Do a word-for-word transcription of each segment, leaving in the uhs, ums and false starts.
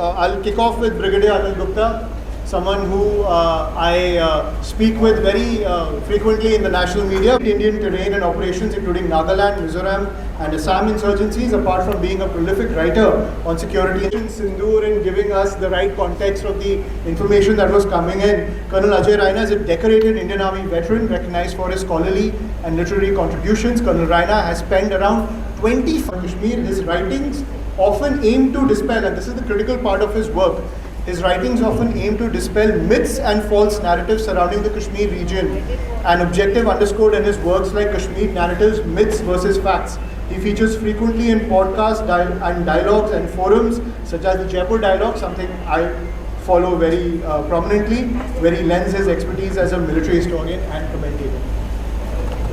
Uh, I'll kick off with Brigadier Anil Gupta, someone who uh, I uh, speak with very uh, frequently in the national media. Indian terrain and operations, including Nagaland, Mizoram, and Assam insurgencies, apart from being a prolific writer on security. Sindoor, in giving us the right context of the information that was coming in. Colonel Ajay Raina is a decorated Indian Army veteran recognized for his scholarly and literary contributions. Colonel Raina has penned around twenty Kashmir. His writings often aim to dispel, and this is the critical part of his work, his writings often aim to dispel myths and false narratives surrounding the Kashmir region, an objective underscored in his works like Kashmir Narratives, Myths versus Facts. He features frequently in podcasts dial- and dialogues and forums such as the Jaipur Dialogue, something I follow very uh, prominently, where he lends his expertise as a military historian and commentator.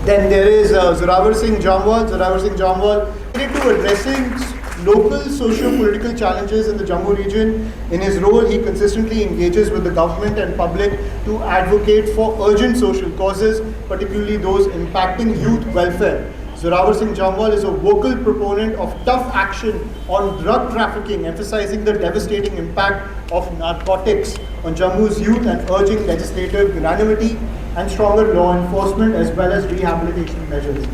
Then there is uh, Zorawar Singh Jomwal. Zorawar Singh Jomwal committed to addressing local socio-political challenges in the Jammu region. In his role, he consistently engages with the government and public to advocate for urgent social causes, particularly those impacting youth welfare. Zorawar Singh Jomwal is a vocal proponent of tough action on drug trafficking, emphasizing the devastating impact of narcotics on Jammu's youth and urging legislative unanimity and stronger law enforcement as well as rehabilitation measures.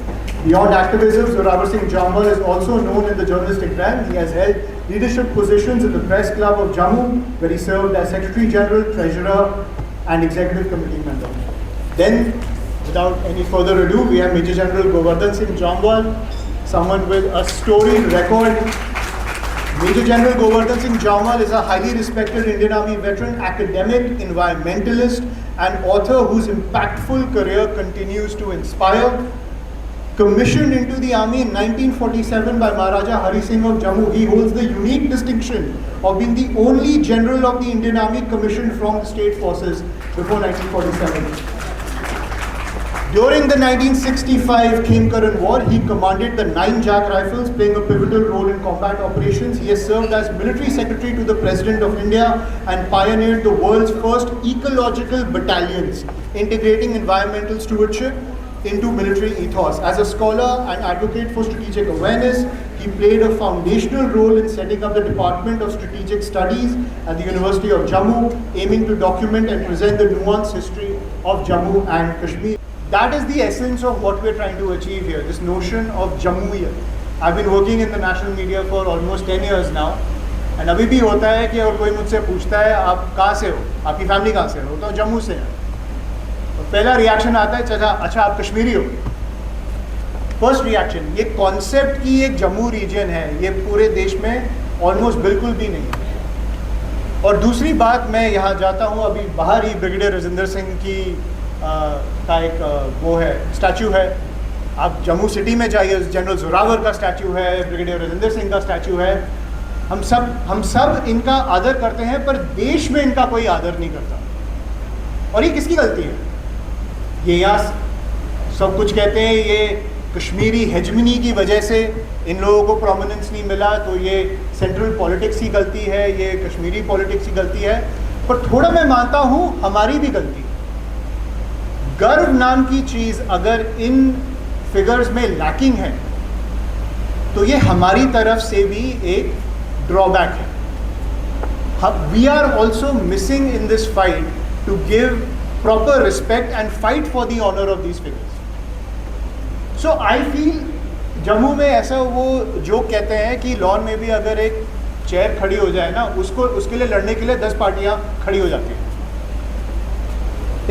Beyond activism, Zorawar Singh Jomwal is also known in the journalistic realm. He has held leadership positions in the Press Club of Jammu, where he served as Secretary General, Treasurer, and Executive Committee member. Then, without any further ado, we have Major General Govardhan Singh Jomwal, someone with a storied record. Major General Govardhan Singh Jomwal is a highly respected Indian Army veteran, academic, environmentalist, and author whose impactful career continues to inspire. Commissioned into the army in nineteen forty-seven by Maharaja Hari Singh of Jammu, he holds the unique distinction of being the only general of the Indian Army commissioned from the state forces before nineteen forty-seven. During the nineteen sixty-five Khemkaran War, he commanded the nine Jack Rifles, playing a pivotal role in combat operations. He has served as military secretary to the President of India and pioneered the world's first ecological battalions, integrating environmental stewardship into military ethos. As a scholar and advocate for strategic awareness, he played a foundational role in setting up the Department of Strategic Studies at the University of Jammu, aiming to document and present the nuanced history of Jammu and Kashmir. That is the essence of what we're trying to achieve here, this notion of Jammuiyat. I've been working in the national media for almost ten years now, and अभी भी होता है कि अगर कोई मुझसे पूछता है, "आप कहाँ से हो, आपकी फैमिली कहाँ से है?" बोलता हूँ, "जम्मू से है।" तो पहला रिएक्शन आता है, "अच्छा, अच्छा, आप कश्मीरी हो?" First reaction. ये कॉन्सेप्ट कि एक जम्मू रीजन है, ये पूरे देश में ऑलमोस्ट बिल्कुल भी नहीं है। और दूसरी बात, मैं यहाँ जाता हूँ, अभी बाहर ही ब्रिगेडियर राजेंद्र सिंह की आ, का एक आ, वो है, स्टैचू है। आप जम्मू सिटी में जाइए, जनरल जोरावर का स्टैचू है, ब्रिगेडियर राजेंद्र सिंह का स्टैचू है। हम सब हम सब इनका आदर करते हैं, पर देश में इनका कोई आदर नहीं करता। और ये किसकी गलती है? ये यहाँ सब कुछ कहते हैं, ये कश्मीरी हेजमनी की वजह से इन लोगों को प्रोमिनेंस नहीं मिला, तो ये सेंट्रल पॉलिटिक्स की गलती है, ये कश्मीरी पॉलिटिक्स की गलती है। पर थोड़ा मैं मानता हूँ, हमारी भी गलती। गर्व नाम की चीज़ अगर इन फिगर्स में लैकिंग है, तो ये हमारी तरफ से भी एक ड्रॉबैक है। We are also missing in this fight to give proper respect and fight for the honor of these figures. So I feel, Jammu में ऐसा वो जोक कहते हैं कि लॉन में भी अगर एक चेयर खड़ी हो जाए ना, उसको, उसके लिए लड़ने के लिए दस पार्टियां खड़ी हो जाती हैं।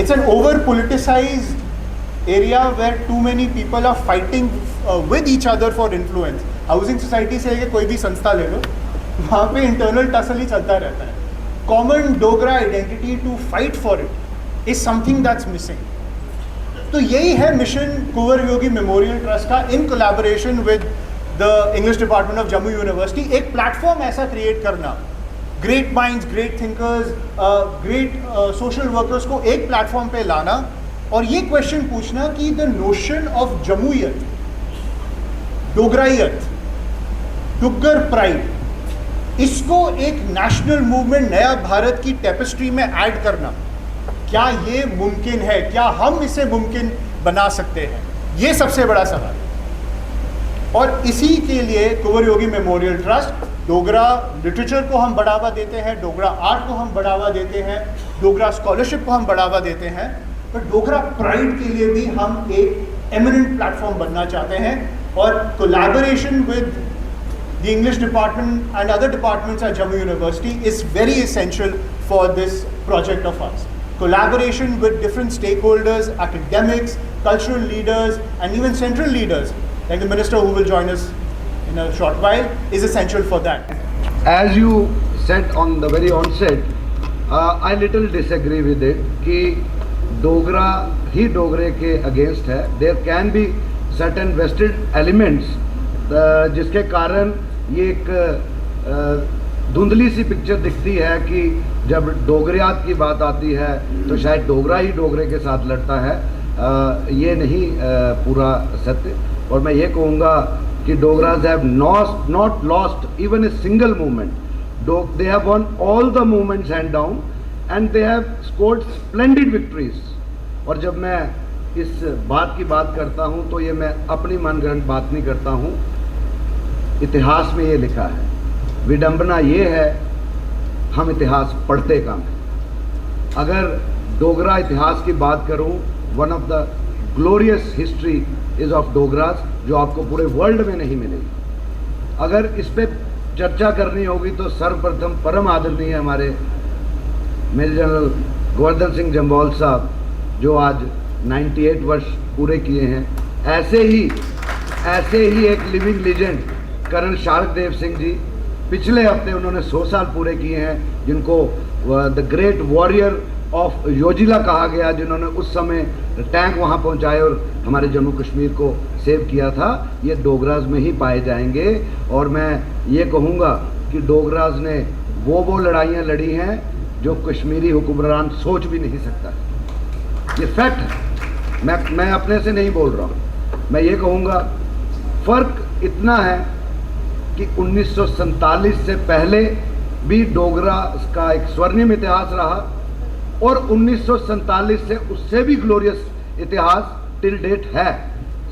It's an over politicized area where too many people are fighting uh, with each other for influence. Housing society से लेके कोई भी संस्था ले लो, वहाँ पे इंटरनल टसल ही चलता रहता है। Common Dogra identity to fight for it is something that's missing. तो यही है mission Kunwar Viyogi memorial trust का, in collaboration with the English Department of Jammu University, एक प्लेटफॉर्म ऐसा क्रिएट करना, great minds, great thinkers, great social workers को एक platform पे लाना और ये क्वेश्चन पूछना कि the notion of Jammuiyat, डोगराइत, डुग्गर प्राइड, इसको एक नेशनल मूवमेंट, नया भारत की टेपेस्ट्री में ऐड करना, क्या ये मुमकिन है? क्या हम इसे मुमकिन बना सकते हैं? ये सबसे बड़ा सवाल है। और इसी के लिए कुंवर योगी मेमोरियल ट्रस्ट डोगरा लिटरेचर को हम बढ़ावा देते हैं, डोगरा आर्ट को हम बढ़ावा देते हैं, डोगरा स्कॉलरशिप को हम बढ़ावा देते हैं, पर डोगरा प्राइड के लिए भी हम एक एमिनेंट प्लेटफॉर्म बनना चाहते हैं। और collaboration with the English department and other departments at Jammu University is very essential for this project of ours. Collaboration with different stakeholders, academics, cultural leaders, and even central leaders, like the minister who will join us in a short while, is essential for that. As you said on the very onset, uh, I little disagree with it कि डोगरा ही डोगरे के against है। There can be certain vested elements, uh, जिसके कारण ये एक uh, धुंधली C picture दिखती है कि जब डोगरियात की बात आती है तो शायद डोगरा ही डोगरे के साथ लड़ता है। Uh, ये नहीं uh, पूरा सत्य। और मैं ये कहूँगा कि Dogras have not not lost even a single movement. They have won all the movements hand down and they have scored splendid victories. और जब मैं इस बात की बात करता हूँ तो ये मैं अपनी मनगढ़ंत बात नहीं करता हूँ, इतिहास में ये लिखा है। विडंबना ये है, हम इतिहास पढ़ते कम हैं। अगर डोगरा इतिहास की बात करूँ, one of the glorious history is of Dogras, जो आपको पूरे वर्ल्ड में नहीं मिलेगी। अगर इस पे चर्चा करनी होगी तो सर्वप्रथम परम आदरणीय हमारे मेजर जनरल गोवर्धन सिंह जम्वाल साहब, जो आज अट्ठानवे वर्ष पूरे किए हैं, ऐसे ही ऐसे ही एक living legend colonel शारक Dev Singh ji, पिछले हफ्ते उन्होंने सौ साल पूरे किए हैं, जिनको द ग्रेट वॉरियर ऑफ योजिला कहा गया, जिन्होंने उस समय टैंक वहाँ पहुँचाए और हमारे जम्मू कश्मीर को सेव किया था। ये डोगराज में ही पाए जाएंगे। और मैं ये कहूँगा कि डोगराज ने वो वो लड़ाइयाँ लड़ी हैं जो कश्मीरी हुक्मरान सोच भी नहीं सकता। ये फैक्ट है, मैं मैं अपने से नहीं बोल रहा हूँ। मैं ये कहूँगा, फ़र्क इतना है कि उन्नीस सौ सैंतालीस से पहले भी डोगरा का एक स्वर्णिम इतिहास रहा और उन्नीस सौ सैंतालीस से उससे भी ग्लोरियस इतिहास टिल डेट है,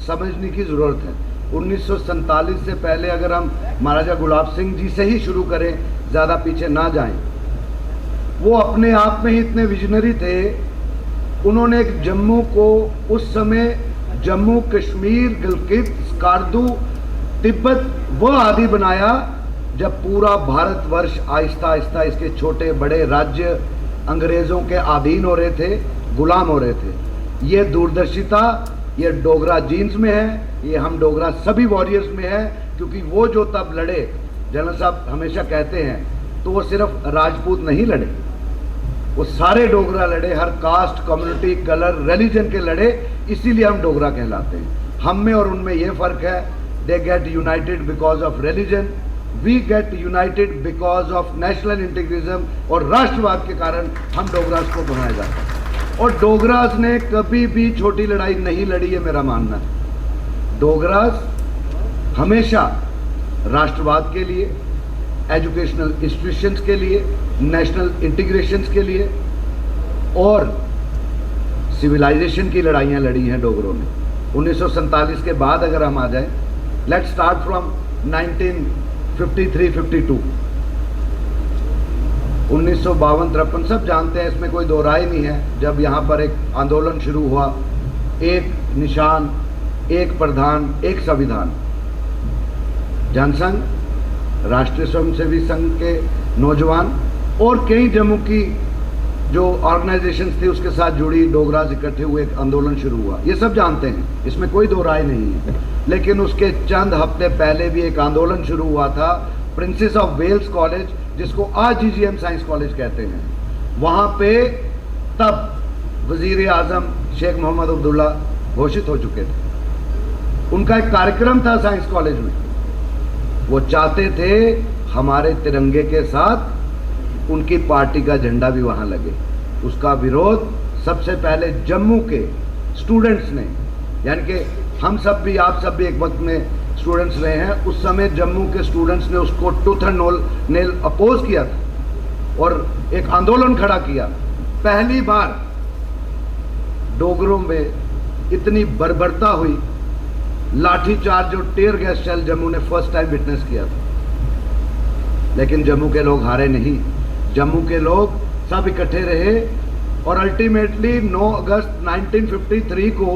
समझने की ज़रूरत है। उन्नीस सौ सैंतालीस से पहले अगर हम महाराजा गुलाब सिंह जी से ही शुरू करें, ज़्यादा पीछे ना जाएं, वो अपने आप में ही इतने विजनरी थे। उन्होंने एक जम्मू को, उस समय जम्मू कश्मीर, गिलगित, स्कार्दू, तिब्बत, वह आदि बनाया जब पूरा भारतवर्ष आहिस्ता आहिस्ता इसके छोटे बड़े राज्य अंग्रेज़ों के अधीन हो रहे थे, गुलाम हो रहे थे। ये दूरदर्शिता, ये डोगरा जीन्स में है, ये हम डोगरा सभी वॉरियर्स में है, क्योंकि वो जो तब लड़े, जनरल साहब हमेशा कहते हैं, तो वो सिर्फ राजपूत नहीं लड़े, वो सारे डोगरा लड़े, हर कास्ट, कम्युनिटी, कलर, रिलीजन के लड़े। इसीलिए हम डोगरा कहलाते हैं। हम में और उनमें ये फ़र्क है, they get united because of religion, we get united because of national integrism, और राष्ट्रवाद के कारण हम डोगरास को बनाया जाता है। और डोगरास ने कभी भी छोटी लड़ाई नहीं लड़ी, ये मेरा मानना है। डोगरास हमेशा राष्ट्रवाद के लिए, एजुकेशनल इंस्टीट्यूशंस के लिए, नेशनल इंटीग्रेशंस के लिए और सिविलाइजेशन की लड़ाइयाँ लड़ी हैं डोगरों ने। उन्नीस सौ सैंतालीस के बाद अगर हम आ जाएं, let's start from nineteen fifty three fifty two, उन्नीस सौ बावन तिरपन, सब जानते हैं, इसमें कोई दो राय नहीं है। जब यहाँ पर एक आंदोलन शुरू हुआ, एक निशान, एक प्रधान, एक संविधान, जनसंघ, राष्ट्रीय स्वयंसेवी संघ के नौजवान और कई जम्मू की जो ऑर्गेनाइजेशंस थी उसके साथ जुड़ी डोगरास इकट्ठे हुए, एक आंदोलन शुरू हुआ। ये सब जानते हैं, इसमें कोई दो राय नहीं है। लेकिन उसके चंद हफ्ते पहले भी एक आंदोलन शुरू हुआ था प्रिंसेस ऑफ वेल्स कॉलेज, जिसको आज जीजीएम साइंस कॉलेज कहते हैं। वहाँ पे तब वजीर आजम शेख मोहम्मद अब्दुल्ला घोषित हो चुके थे। उनका एक कार्यक्रम था साइंस कॉलेज में, वो चाहते थे हमारे तिरंगे के साथ उनकी पार्टी का झंडा भी वहाँ लगे। उसका विरोध सबसे पहले जम्मू के स्टूडेंट्स ने, यानी कि हम सब भी, आप सब भी एक वक्त में स्टूडेंट्स रहे हैं, उस समय जम्मू के स्टूडेंट्स ने उसको tooth and nail nail oppose किया था और एक आंदोलन खड़ा किया। पहली बार डोगरों में इतनी बर्बरता हुई, लाठी चार्ज और टीयर गैस शेल जम्मू ने फर्स्ट टाइम विटनेस किया था। लेकिन जम्मू के लोग हारे नहीं। जम्मू के लोग सब इकट्ठे रहे और अल्टीमेटली नौ अगस्त नाइनटीन फिफ्टी थ्री को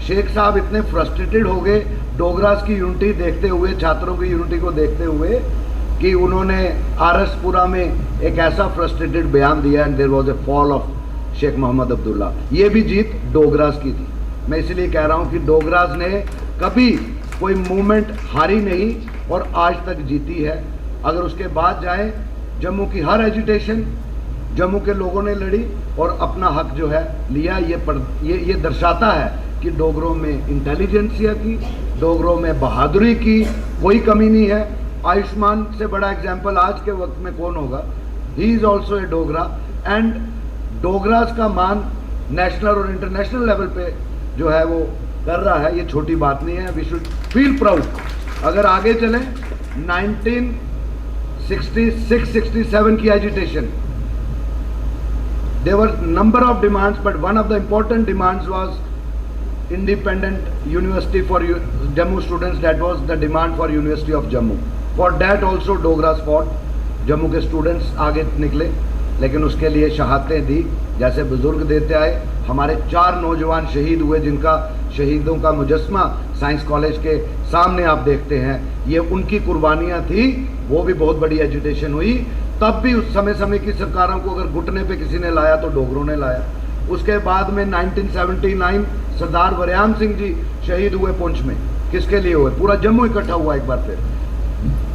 शेख साहब इतने फ्रस्ट्रेटेड हो गए डोगरास की यूनिटी देखते हुए, छात्रों की यूनिटी को देखते हुए, कि उन्होंने आरएसपुरा में एक ऐसा फ्रस्ट्रेटेड बयान दिया, and there was a fall of Sheikh Mohammad Abdullah. ये भी जीत डोगरास की थी। मैं इसीलिए कह रहा हूँ कि डोगरास ने कभी कोई मूवमेंट हारी नहीं और आज तक जीती है। अगर उसके बाद जाए, जम्मू की हर एजिटेशन जम्मू के लोगों ने लड़ी और अपना हक जो है लिया। ये पर, ये ये दर्शाता है कि डोगरों में इंटेलिजेंसिया की, डोगरों में बहादुरी की कोई कमी नहीं है। आयुष्मान से बड़ा एग्जाम्पल आज के वक्त में कौन होगा? He is also a Dogra, and डोगरास का मान नेशनल और इंटरनेशनल लेवल पे जो है वो कर रहा है, ये छोटी बात नहीं है। We should feel proud। अगर आगे चलें, नाइनटीन सिक्सटी सिक्स सिक्सटी सेवन की agitation, there were number of demands, but one of the important demands was independent university for Jammu students, that was the demand for University of Jammu. For that also Dogras fought। Jammu K students आगे निकले, लेकिन उसके लिए शहादतें दी। जैसे बुजुर्ग देते आए, हमारे चार नौजवान शहीद हुए, जिनका, शहीदों का मुजस्मा साइंस कॉलेज के सामने आप देखते हैं, ये उनकी कुर्बानियां थी। वो भी बहुत बड़ी एजिटेशन हुई। तब भी उस समय समय की सरकारों को अगर घुटने पे किसी ने लाया तो डोगरों ने लाया। उसके बाद में नाइनटीन सेवेंटी नाइन सरदार वरयाम सिंह जी शहीद हुए पुंछ में, किसके लिए हुए? पूरा जम्मू इकट्ठा हुआ एक बार फिर।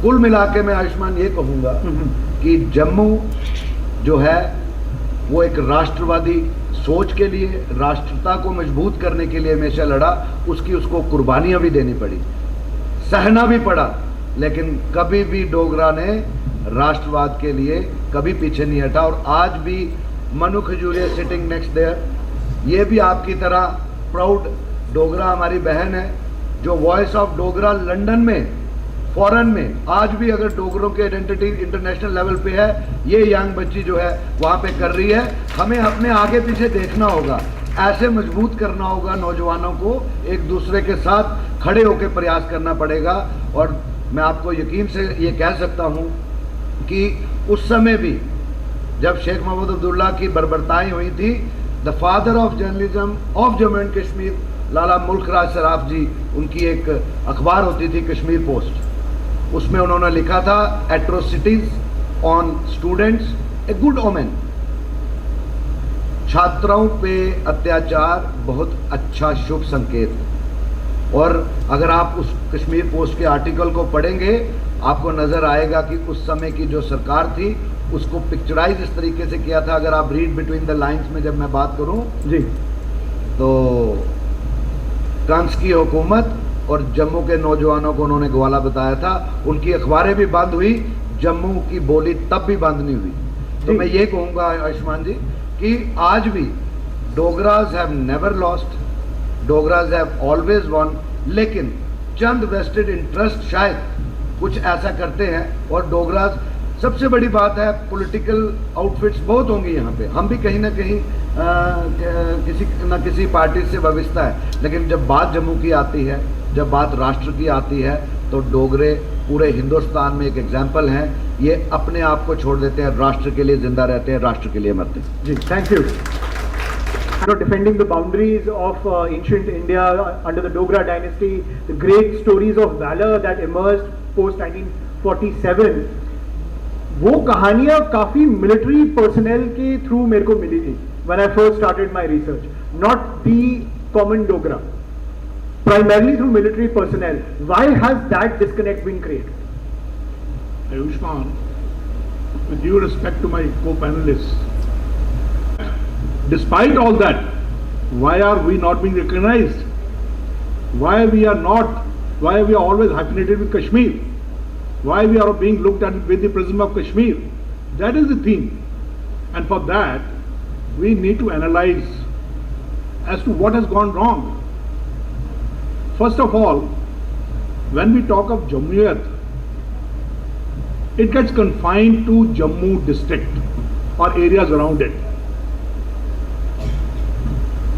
कुल मिला के मैं, आयुष्मान, ये कहूँगा कि जम्मू जो है वो एक राष्ट्रवादी सोच के लिए, राष्ट्रता को मजबूत करने के लिए हमेशा लड़ा। उसकी, उसको कुर्बानियां भी देनी पड़ी, सहना भी पड़ा, लेकिन कभी भी डोगरा ने राष्ट्रवाद के लिए कभी पीछे नहीं हटा। और आज भी Manu Khajuria sitting next there, ये भी आपकी तरह प्राउड डोगरा हमारी बहन है, जो वॉइस ऑफ डोगरा लंदन में, फॉरेन में आज भी अगर डोगरों की आइडेंटिटी इंटरनेशनल लेवल पे है, ये यंग बच्ची जो है वहाँ पे कर रही है। हमें अपने आगे पीछे देखना होगा, ऐसे मजबूत करना होगा नौजवानों को, एक दूसरे के साथ खड़े होकर प्रयास करना पड़ेगा। और मैं आपको यकीन से ये कह सकता हूँ कि उस समय भी जब शेख मोहम्मद अब्दुल्ला की बर्बरताएं हुई थी, The Father of Journalism of Jammu and Kashmir, लाला मुल्क राज सराफ जी, उनकी एक अखबार होती थी कश्मीर पोस्ट, उसमें उन्होंने लिखा था, Atrocities on Students, a good omen। छात्राओं पे अत्याचार बहुत अच्छा शुभ संकेत। और अगर आप उस कश्मीर पोस्ट के आर्टिकल को पढ़ेंगे, आपको नज़र आएगा कि उस समय की जो सरकार थी, उसको पिक्चराइज इस तरीके से किया था। अगर आप रीड बिटवीन द लाइंस में जब मैं बात करूं, जी। तो कंस की हुकूमत और जम्मू के नौजवानों को उन्होंने ग्वाला बताया था। उनकी अखबारें भी बंद हुई, जम्मू की बोली तब भी बंद नहीं हुई। तो जी। मैं ये कहूँगा, आयुष्मान जी, कि आज भी Dogras have never lost, Dogras have always won। लेकिन चंद वेस्टेड इंटरेस्ट शायद कुछ ऐसा करते हैं। और डोगरास, सबसे बड़ी बात है, पॉलिटिकल आउटफिट्स बहुत होंगी यहाँ पे, हम भी कहीं ना कहीं, अ, क-, किसी ना किसी पार्टी से वाबस्ता है, लेकिन जब बात जम्मू की आती है, जब बात राष्ट्र की आती है, तो डोगरे पूरे हिंदुस्तान में एक एग्जाम्पल हैं। ये अपने आप को छोड़ देते हैं, राष्ट्र के लिए जिंदा रहते हैं, राष्ट्र के लिए मरते हैं। जी, thank you। You know, defending the boundaries of uh, ancient India under the Dogra dynasty, the great stories of valor that emerged post nineteen forty-seven, वो कहानियां काफी मिलिट्री पर्सनल के थ्रू मेरे को मिली थी when I first started my research, not the common Dogra, primarily through military personnel. Why has that disconnect been created? Ayushman, with due respect to my co-panelists, despite all that, why are we not being recognized? Why we are not, why we are always hyphenated with Kashmir? Why we are being looked at with the prism of Kashmir? That is the thing. And for that, we need to analyze as to what has gone wrong. First of all, when we talk of Jammuiyat, it gets confined to Jammu district or areas around it.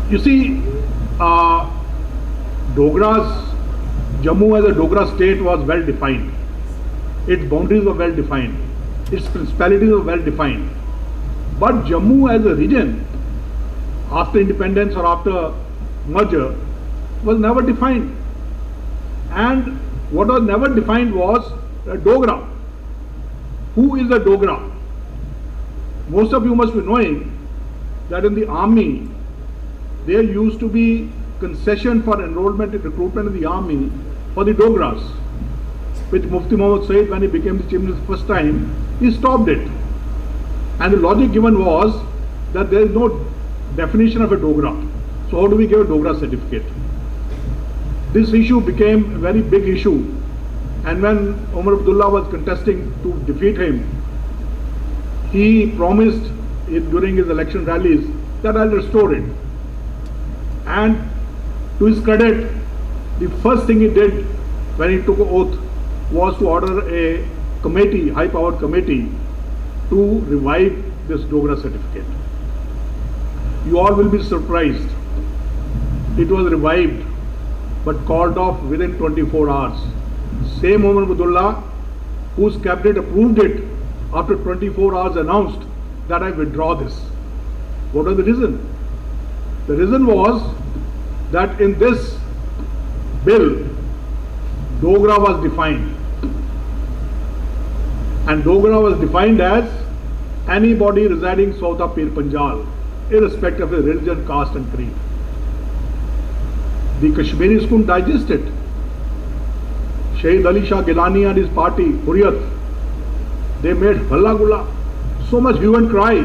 You see, uh, Dogras, Jammu as a Dogra state was well defined. Its boundaries were well defined. Its principalities were well defined. But Jammu as a region, after independence or after merger, was never defined. And what was never defined was a Dogra. Who is a Dogra? Most of you must be knowing that in the army, there used to be concession for enrollment and recruitment in the army for the Dogras, which Mufti Muhammad Said, when he became the chief minister the first time, he stopped it. And the logic given was that there is no definition of a Dogra. So how do we give a Dogra certificate? This issue became a very big issue. And when Umar Abdullah was contesting to defeat him, he promised it during his election rallies that I'll restore it. And to his credit, the first thing he did when he took oath was to order a committee, high-powered committee, to revive this Dogra certificate. You all will be surprised. It was revived, but called off within twenty-four hours. Same Umar Abdullah, whose cabinet approved it, after twenty-four hours announced that I withdraw this. What was the reason? The reason was that in this bill, Dogra was defined. And Dogra was defined as anybody residing south of Pir Panjal, irrespective of his religion, caste and creed. The Kashmiris couldn't digest it. Shaheed Ali Shah Gilani and his party, Hurriyat, they made halla gulla, so much hue and cry,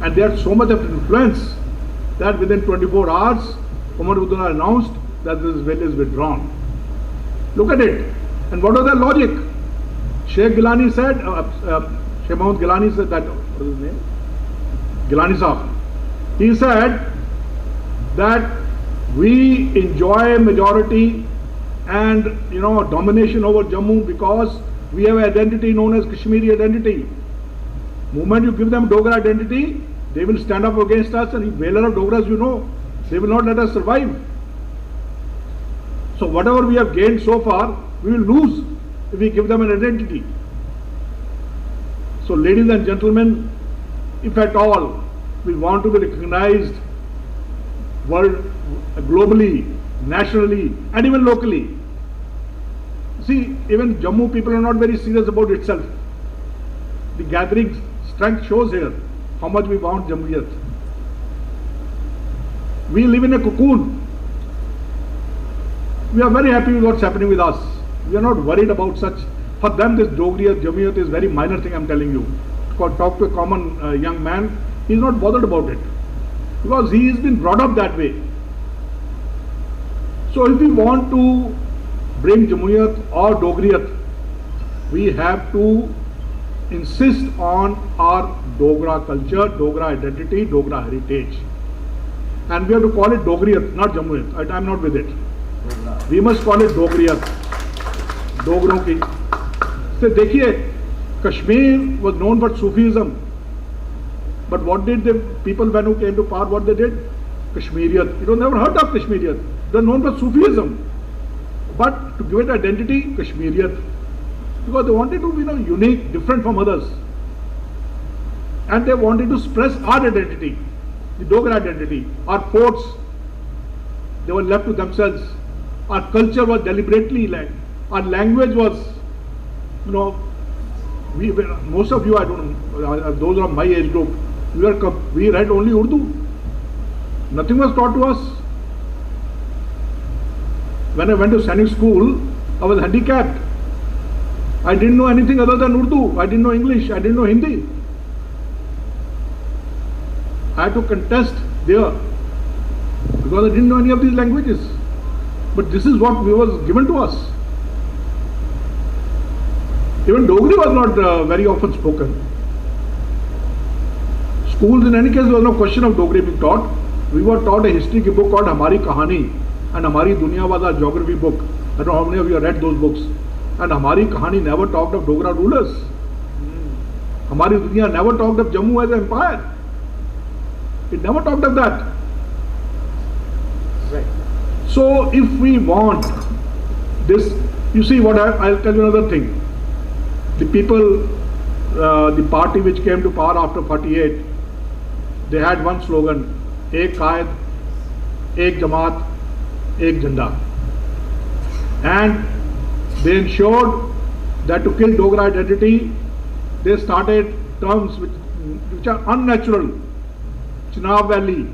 and they had so much of influence that within twenty-four hours, Umar Abdullah announced that this bill is withdrawn. Look at it. And what was their logic? Sheikh Gilani said, uh, uh, Sheikh Mohammed Gilani said that, what is his name? Gilani Sahab. He said that we enjoy majority and, you know, domination over Jammu because we have an identity known as Kashmiri identity. Moment you give them Dogra identity, they will stand up against us, and the valor of Dogras, you know, they will not let us survive. So whatever we have gained so far, we will lose if we give them an identity. So, ladies and gentlemen, if at all we want to be recognized world, globally, nationally, and even locally, see, even Jammu people are not very serious about itself. The gathering strength shows here how much we want Jamhuriyat. We live in a cocoon. We are very happy with what's happening with us. We are not worried about such. For them, this Dogri or Jamhuriyat is very minor thing, I'm telling you. Talk to a common uh, young man, he's not bothered about it because he has been brought up that way. So if we want to bring Jamhuriyat or Dogriyat, we have to insist on our Dogra culture, Dogra identity, Dogra heritage. And we have to call it Dogriyat, not Jamhuriyat. I am not with it. We must call it Dogriyat. Dogron ki. So देखिए, Kashmir was known for Sufism. But what did the people when who came to power, what they did? Kashmiriyat. It was never heard of Kashmiriyat. They are known for Sufism. But to give it identity, Kashmiriyat. Because they wanted to be, you know, unique, different from others. And they wanted to suppress our identity, the Dogra identity, our forts, they were left to themselves. Our culture was deliberately, like, our language was, you know, we, most of you, I don't know, uh, those of my age group, we, were, we read only Urdu. Nothing was taught to us. When I went to Sainik school, I was handicapped. I didn't know anything other than Urdu. I didn't know English. I didn't know Hindi. I had to contest there because I didn't know any of these languages. But this is what was given to us. Even Dogri was not uh, very often spoken. Schools, in any case, there was no question of Dogri being taught. We were taught a history book called Hamari Kahani, and Hamari Dunia was our geography book. I don't know how many of you have read those books. And Hamari Kahani never talked of Dogra rulers. Hamari Dunia never talked of Jammu as an empire. It never talked of that. Right. So if we want this, you see what I, I'll tell you another thing. The people Uh, the party which came to power after forty-eight, they had one slogan, एक कायद, एक जमात, एक झंडा. And they ensured that to kill Dogra identity, they started terms which, which are unnatural. Chenab Valley,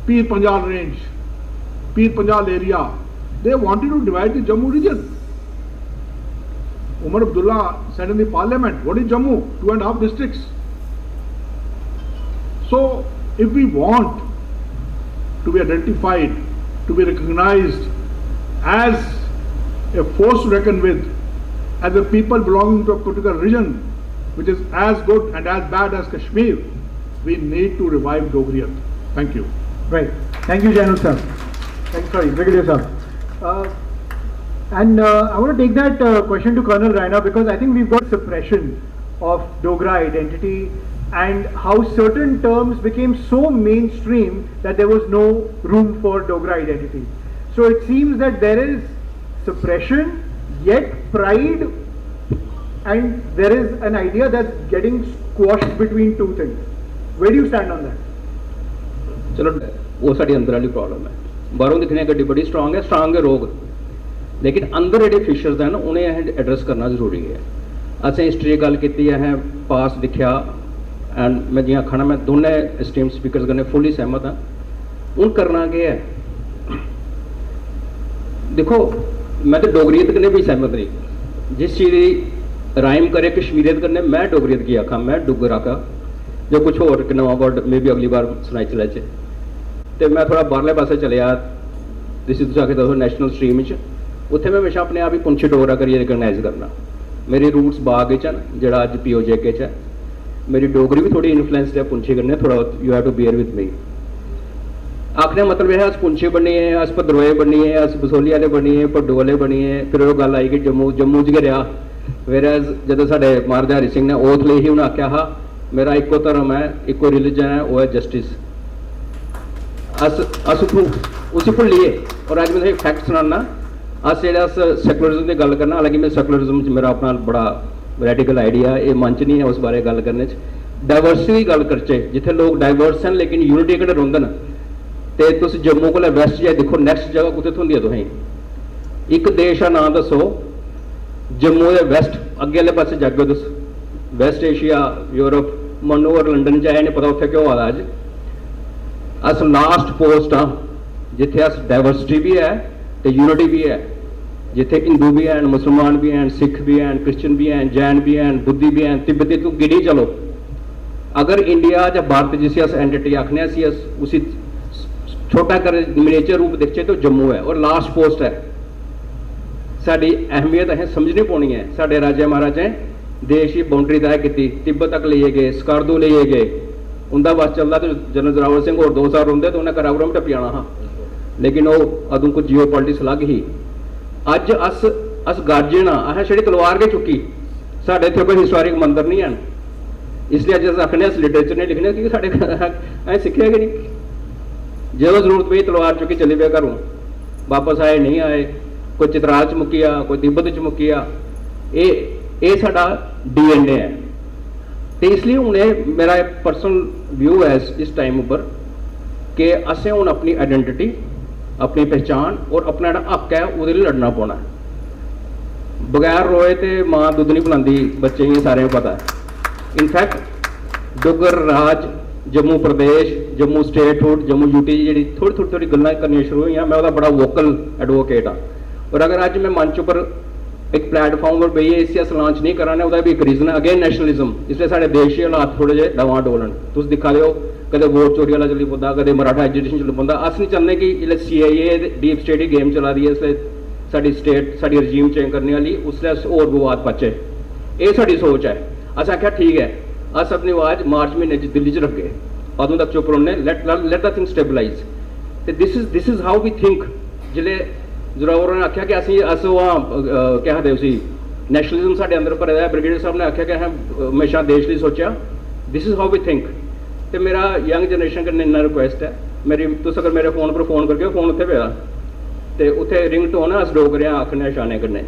Pir Panjal Range, Pir Panjal area, they wanted to divide the Jammu region. Umar Abdullah said in the parliament, "What is Jammu? Two and a half districts." So, if we want to be identified, to be recognized as a force to reckon with, as a people belonging to a particular region, which is as good and as bad as Kashmir, we need to revive Dogriyat. Thank you. Right. Thank you, General sir. Thank, sorry, Brigadier sir. Uh, and uh, I want to take that uh, question to Colonel Raina, because I think we've got suppression of Dogra identity and how certain terms became so mainstream that there was no room for Dogra identity. So it seems that there is suppression, yet pride, and there is an idea that's getting squashed between two things. Where do you stand on that? चलो, ओह् साढ़ी अंदर आह्ली problem ऐ। बाहरों दिक्खने आं गड्डी बड़ी स्ट्रांग ऐ, स्ट्रांग गै रौह्ग, लेकिन अंदर जेह्ड़े फिशर्स हैन, उ'नें असें एड्रेस करना जरूरी ऐ। असें हिस्ट्री दी गल्ल कीती, असें पास्ट दिक्खेआ, एंड में जि'यां आखा ना, में दोनें एस्टीम्ड स्पीकर्स कन्नै फुल्ली सैह्मत आं। हून करना केह् ऐ? दिक्खो, में ते डोगरियत कन्नै बी सैह्मत नेईं। जिस चीज दी राइम करे कश्मीरियत कन्नै, में डोगरियत की आखां, में डुग्गर आखां, जां कुछ होर इक नमां वर्ड मे बी अगली बार सनाई चलैचे। ते में थोह्ड़ा बाह्रले पासै चलेआ, जिसी तुस आखी सकदे नैशनल स्ट्रीम च, उत्थै में म्हेशां अपने आप गी पुंछी डोगरा करियै रिकगनाइज करना। मेरे रूट्स बाग च न, जेह्ड़ा अज्ज पीओजेके च ऐ। मेरी डोगरी बी थोह्ड़ी इन्फ्लुएंस्ड ऐ पुंछी कन्नै, थोह्ड़ा, you have to bear with me। आखने दा मतलब एह् ऐ, अस पुंछी बनियै, अस भद्रोए बनियै, अस बसोहली आह्ले बनियै, भड्डू आह्ले बनियै, फिर ओह् गल्ल आई कि जम्मू, जम्मू च गै रेहा। Whereas जदूं साढ़े महाराजा हरि सिंह ने oath लेई ही, उ'नें आखेआ हा, "मेरा इक्को धर्म ऐ, इक्को रिलीजन ऐ, ओह् ऐ जस्टिस।" अस, अस उत्थूं, उसी भुल्लियै, और अज्ज में तुसेंगी फैक्ट सनाना, अस जेह्ड़ा, अस सैकुलरिज्म दी गल्ल करना, हालांकि में सैकुलरिज्म च मेरा अपना बड़ा रेडिकल आइडिया, एह् मंच निं ऐ उस बारे गल्ल करने च। डाइवर्सिटी दी गल्ल करचै, जित्थै लोक डाइवर्स न लेकिन यूनिटी कन्नै रौंह्दे न, ते तुस जम्मू कोला वैस्ट जाई दिक्खो, नैक्सट जगह कुत्थै थ्होंदी ऐ तुसेंगी? इक देश दा नांऽ दस्सो, जम्मू दे वैस्ट, अग्गें आह्ले पासै जागेओ तुस, वैस्ट एशिया, यूरोप, मन्नो होर लंदन च आए, इ'नें पता उत्थै केह् होआ दा अज्ज। अस लास्ट पोस्ट आं जित्थै अस डाइवर्सिटी बी ऐ ते यूनिटी बी ऐ, जित्थै हिंदू बी हैन, मुसलमान बी हैन, सिख बी हैन, क्रिश्चियन बी हैन, जैन बी हैन, बुद्धि बी हैन, तिब्बती, तूं गिनी चलो। अगर इंडिया जां भारत, जिसी अस एंटिटी आखने आं, इसी अस, उसी छोटा कर मिनिएचर रूप दिखचै ते ओह् जम्मू ऐ और लास्ट पोस्ट ऐ। साढ़ी अहमियत असें समझनी पौनी ऐ। साढ़े राजे महाराजें देश दी बाउंड्री तय कीती, तिब्बत तक लेइयै गे, स्कार्दू लेइयै गे। उं'दा बस चलदा ते जनरल जोरावर सिंह होर दो साल रौंह्दे ते उ'नें करापुरम टप्पी जाना हा, लेकिन ओह् अदूं कोई जियो पॉलिटिक्स अलग ही। अज्ज अस, अस गार्जियन आं, असें छड़ी तलवार गै चुक्की। साढ़े इत्थै कोई हिस्टोरिक मंदर निं हैन, इसलेई अज्ज अस आखने अस लिटरेचर निं लिखने, क्योंकि साढ़े असें सिक्खेआ गै निं। जदूं जरूरत पेई, तलवार चुक्की चली पे घरों, बापस आए नेईं आए, कोई चित्राल च मुक्की गेआ, कोई तिब्बत च मुक्की गेआ। एह्, एह् साढ़ा डीएनए ऐ। ते इसलेई हून एह् मेरा इक पर्सनल व्यू ऐ इस, इस टाइम उप्पर कि असें हून अपनी आइडेंटिटी, अपनी पहचान और अपना जेह्ड़ा हक ऐ, ओह्दे लेई लड़ना पौना ऐ। बगैर रोए ते मां दुद्ध निं पलांदी बच्चें गी, सारें गी पता ऐ। इनफैक्ट डुग्गर राज, जम्मू प्रदेश, जम्मू स्टेटहुड, जम्मू यूटी दी जेह्ड़ी थोह्ड़ी, थोह्ड़ी, थोह्ड़ी गल्लां करनियां शुरू होइयां, में ओह्दा बड़ा वोकल एडवोकेट आं। और अगर अज्ज में मंच उप्पर इक प्लेटफार्म पर बेहियै इसी अस लांच नेईं करा ने, ओह्दा बी इक रीजन ऐ, अगेन नैशनलिज्म। इसलै साढ़े देश दे हालात थोह्ड़े जेह् डवांडोल न। तुस दिक्खा दे ओ, कदें वोट चोरी आह्ला चली पौंदा, कदें मराठा एजिटेशन चली पौंदा। अस निं चांह्दे कि इसलै सीएए ते डीप स्टेट दी गेम चला दी ऐ, इसलै साढ़ी स्टेट, साढ़ी रजीम चेंज करने आह्ली, उसलै अस होर बवाद पाचै। एह् साढ़ी सोच ऐ। असें आखेआ, "ठीक ऐ, अस अपनी आवाज मार्च म्हीने च दिल्ली च रखगे, अदूं तक चुप्प रौह्ने, let, let the thing stabilize।" ते this is, this is how we think। जिसलै जोरावर होरें आखेआ कि असें, अस ओह् आं, अ, केह् आखदे उसी, नैशनलिज्म साढ़े अंदर भरे दा ऐ, ब्रिगेडियर साहब ने आखेआ कि असें, अ, म्हेशां देश लेई सोचेआ, this is how we think। ते मेरा यंग जनरेशन कन्नै इन्ना रिक्वेस्ट ऐ, मेरी, तुस अगर मेरे फोन पर फोन करगे, फोन उत्थै पेदा, ते उत्थै रिंग टोन ऐ, अस डोगरे आं आखने आं शानै कन्नै,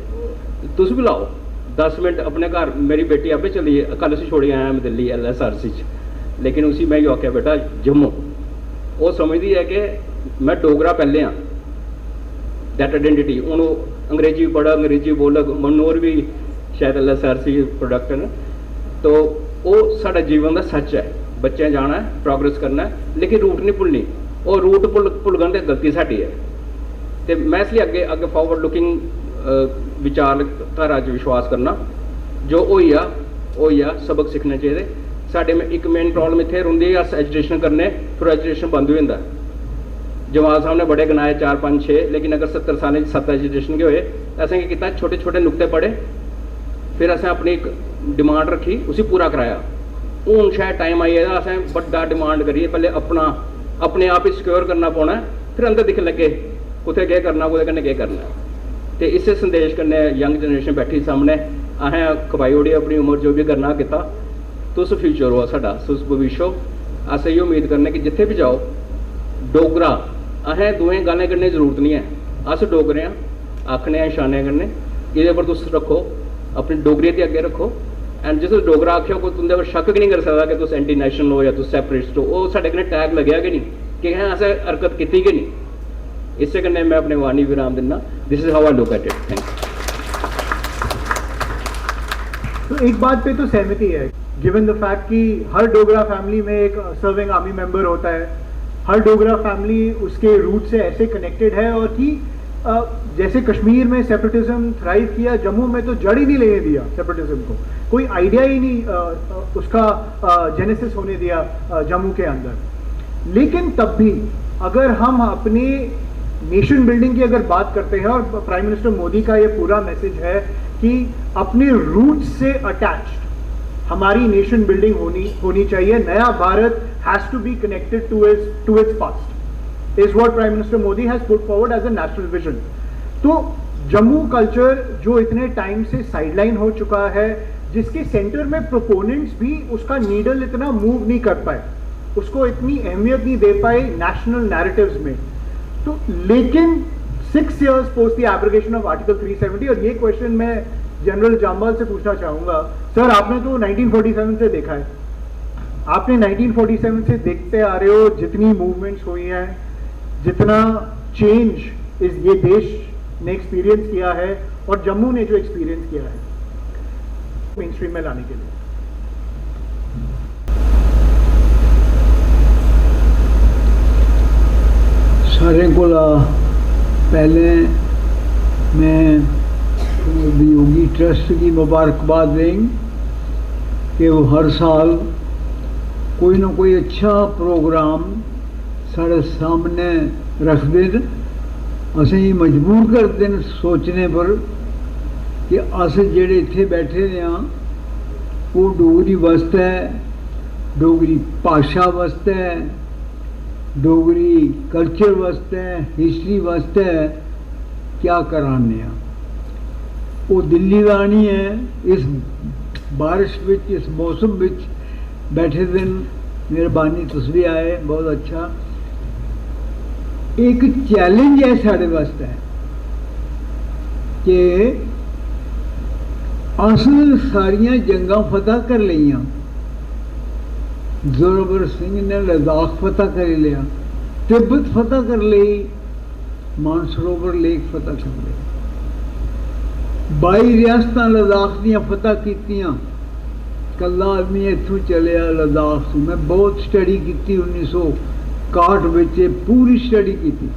तुस बी लाओ। दस मिनट अपने घर, मेरी बेटी आपे चली गेई, कल उसी छोड़ी आया मैं Delhi L S R C च, लेकिन उसी मैं इयो आखेआ, "बेटा, जम्मू।" ओह् समझदी ऐ कि मैं डोगरा पैह्लें आं, that identity। हून ओह् अंग्रेजी पढ़ग, अंग्रेजी बोलग, मनोहर बी शायद L S R C product न, तो ओह् साढ़ा जीवन दा सच्च ऐ। बच्चें जाना ऐ, प्रोग्रेस करना ऐ, लेकिन रूट नहीं भुल्लनी। ओह् रूट भुल्ल भुल्लगन ते गलती साढ़ी ऐ। ते मैं इसलिए अग्गे अग्गे फॉरवर्ड लुकिंग विचारधारा च विश्वास करना। जो होई जा, होई जा, सबक सिक्खने चाहिदे। साढ़े में इक मेन प्रॉब्लम इत्थै रौंह्दी ऐ, अस एजुकेशन करने, फिर एजुकेशन बंद होई जंदा। जमाल साहब ने बड़े गनाए, चार, पंज, छे, लेकिन अगर सत्तर सालें च सत्त एजुकेशन गै होए, ते असें केह् कीता? छोटे छोटे नुक्ते पढ़े, फिर असें अपनी इक डिमांड रक्खी, उसी पूरा कराया। हून शायद टाइम आई गेदा, असें बड्डा डिमांड करियै पैह्ले अपना, अपने आप गी सिक्योर करना पौना ऐ, फिर अंदर दिक्खन लग्गे कुत्थै केह् करना, कुत्थै कन्नै केह् करना ऐ। ते इस्सै संदेश कन्नै यंग जनरेशन बैठी सामनै, असें खपाई ओड़ी अपनी उम्र, जो बी करना कीता। तुस फ्यूचर ओ साढ़ा, तुस भविष्य ओ। अस इ'यै उम्मीद करने कि जित्थै बी जाओ, डोगरा, असें दूएं गालें कड्ढने दी जरूरत निं ऐ। अस डोगरे आं, आखने आं शानै कन्नै, एह्दे पर तुस रक्खो, अपनी डोगरी गी अग्गें रक्खो। एंड जिस तुस डोगरा आखेओ, कोई तुं'दे पर शक्क गै निं करी सकदा कि तुस एंटी नेशनल ओ जां तुस सेपरेटिस्ट ओ। ओह् साढ़े कन्नै टैग लग्गेआ गै निं, कि असें हरकत कीती गै निं। इस्सै कन्नै मैं अपने वाणी विराम दिन्ना। This is how I look at it। Thank you। तो एक बात पे तो सहमति है, गिवन द फैक्ट कि हर डोगरा फैमिली में एक सर्विंग आर्मी मेंबर होता है, हर डोगरा फैमिली उसके रूट से ऐसे कनेक्टेड है, और कि अ, जैसे कश्मीर में सेपरेटिज्म थ्राइव किया, जम्मू में तो जड़ ही नहीं लेने दिया सेपरेटिज्म को, कोई आइडिया ही नहीं अ, अ, उसका जेनेसिस होने दिया अ, जम्मू के अंदर। लेकिन तब भी अगर हम अपने नेशन बिल्डिंग की अगर बात करते हैं, और प्राइम मिनिस्टर मोदी का ये पूरा मैसेज है कि अपने रूट्स से अटैच्ड हमारी नेशन बिल्डिंग होनी होनी चाहिए। नया Bharat has to be connected to its to its past, is what Prime Minister Modi has put forward as a national vision। तो जम्मू कल्चर जो इतने टाइम से साइडलाइन हो चुका है, जिसके सेंटर में प्रोपोनेंट्स भी उसका नीडल इतना मूव नहीं कर पाए, उसको इतनी अहमियत नहीं दे पाए नेशनल नैरेटिव्स में। तो लेकिन six years post the abrogation of Article three seventy, और ये क्वेश्चन मैं जनरल जामवाल से पूछना चाहूँगा, सर, आपने तो नाइनटीन फोर्टी सेवन से देखा है, आपने नाइनटीन फोर्टी सेवन से देखते आ रहे हो जितनी मूवमेंट्स हुई हैं, जितना चेंज इस ये देश ने एक्सपीरियंस किया है और जम्मू ने जो एक्सपीरियंस किया है मेन स्ट्रीम में लाने के लिए। सारें कोला पैह्लें में वियोगी ट्रस्ट गी मुबारकबाद देंग कि ओह् हर साल कोई ना कोई अच्छा प्रोग्राम साढ़े सामने रखदे न, असेंगी मजबूर करदे न सोचने पर कि अस जेह्ड़े इत्थै बैठे दे आं, ओह् डोगरी बास्तै, डोगरी भाशा बास्तै, डोगरी कल्चर बास्तै, हिस्ट्री बास्तै क्या करा ने आं। ओह् दिल्ली दा आनियै इस बारिश बिच, इस मौसम बिच बैठे दे न। मेहरबानी, तुस बी आए, बहुत अच्छा। इक चैलेंज ऐ साढ़े बास्तै कि अस सारियां जंगां फतह करी लेइयां। जोरावर सिंह ने लद्दाख फतह करी लेआ, तिब्बत फतह करी लेई, मानसरोवर लेक फतह करी लेई। बाई रियासतां लद्दाख दियां फतह कीतियां। कल्ला आदमी इत्थूं चलेआ लद्दाख तों। में बहुत स्टडी कीती उन्नी सौ काह्ठ बिच, एह् पूरी स्टडी कीती।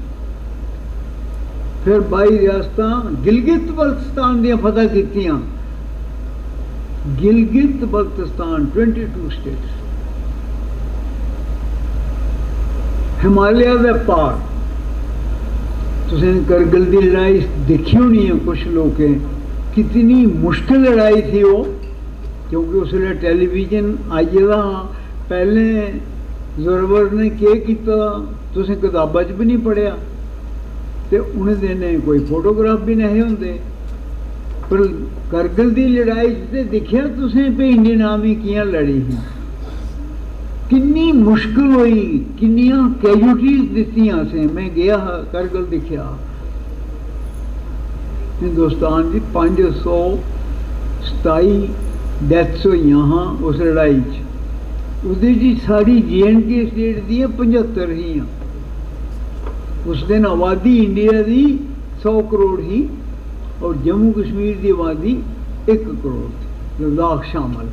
फिर बाई रियासतां गिलगित बल्तिस्तान दियां फतह कीतियां। Gilgit Baltistan, twenty two states, Himalaya दे पार। तुसें करगिल दी लड़ाई दिक्खी होनी ऐ कुछ लोकें, कितनी मुश्किल लड़ाई थी ओह्, क्योंकि उसलै टेलीविजन आई गेदा हा। पैह्लें जोरावर ने केह् कीता, तुसें कताबा च बी निं पढ़ेआ, ते उ'नें दिनें कोई फोटोग्राफ बी नेहे होंदे। पर करगिल दी लड़ाई च ते दिक्खेआ तुसें भई इंडियन आर्मी कि'यां लड़ी ही, किन्नी मुश्कल होई, किन्नियां कैजुअलिटीज दित्तियां असें। में गेआ हा करगिल, दिक्खेआ हा। हिंदुस्तान दी पंज सौ सताई डैथ्स होइयां हां उस लड़ाई च। ओह्दे च सारी जे एंड के स्टेट दियां पंजहत्तर हियां। उस दिन आबादी इंडिया दी सौ करोड़ ही और जम्मू कश्मीर दी आबादी इक करोड़ थी, लद्दाख शामल।